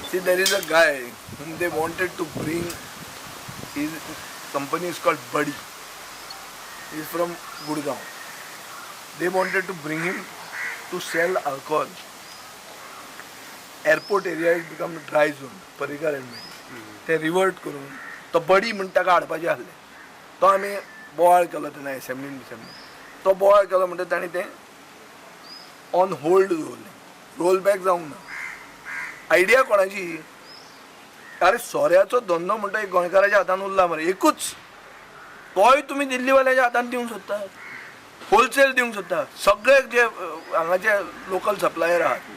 See, there is a guy whom they wanted to bring. His company is called Buddy. He is from Gurgaon. They wanted to bring him to sell alcohol. Airport area is become dry zone, Parrikar admit. ते revert करून तो बडी म्हण ताका हाडपाचें आसलें. तो आमी बोवाळ केलो तेन्ना एसेंब्लीन बिसेंब्लीन. तो बोवाळ केलो म्हणटकीर तांणी तें ऑन होल्ड दवरलें, रोल बॅक जावंक ना. आयडिया कोणाची? अरे सोऱ्याचो धंदो म्हणटा एक गोंयकाराच्या हातान उरला मरे एकूच, तोय तुमी दिल्लीवाल्याच्या हातान दिवंक सोदता, होलसेल दिवंक सोदता. सगळे जे हांगाचे लोकल सप्लायर आहात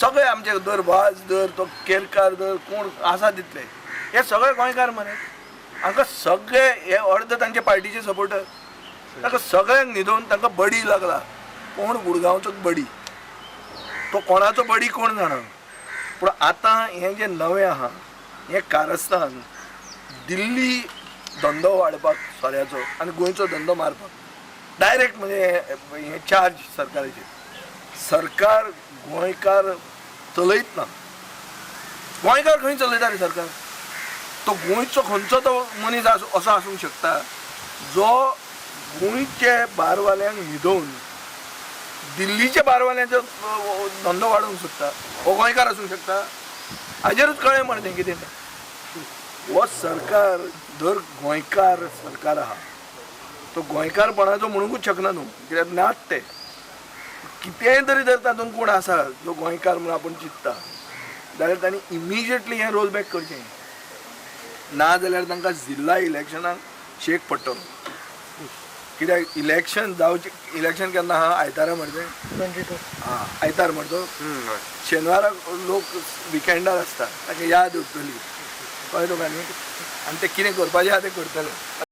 सगळे आमचे, दर वाज दर तो केरकार दर कोण आसा तितले हे सगळे गोंयकार मरे. हांकां सगळे हे अर्द तांचे पार्टीचे सपोर्टर, तांकां सगळ्यांक न्हिदोवन तांकां बडी लागला. कोण गुडगांवचो बडी, तो कोणाचो बडी कोण जाणा. पूण आतां हें जें नवें आहा हें कारस्थान दिल्ली धंदो वाडपाक सोऱ्याचो आनी गोंयचो धंदो मारपाक डायरेक्ट म्हणजे हें चार्ज सरकाराचेर. सरकार गोंयकार चलयत ना. गोंयकार खंय चलयता रे सरकार? तो गोंयचो खंयचो तो मनीस असो आसूंक शकता जो गोंयचे बारवाल्यांक न्हिदोवन दिल्लीच्या बारवाल्यांचो धंदो वाडोवंक सोदता, हो गोंयकार आसूंक शकता? हाजेरूच कळ्ळें मरे तें कितें तें. हो सरकार जर गोंयकार सरकार आहा तो गोंयकारपणाचो म्हणूंकूच शकना न्हू, कित्याक नात ते. कितेंय तरी जर तातूंत कोण आसा जो गोंयकार म्हणून आपूण चिंत्ता जाल्यार तांणी इमिजिएटली हें रोल बॅक करचें, ना जाल्यार तांकां जिल्ला इलेक्शनाक शेक पडटलो. कित्याक इलेक्शन जावचें, इलेक्शन केन्ना आहा? आयतारा मरे तें? 22. आं, आयतार मरे तो. शेनवाराक लोक विकेंडार आसता, ताका याद उरतली, कळ्ळें तुका न्ही? आनी ते कितें करपाचें आहा तें करतले.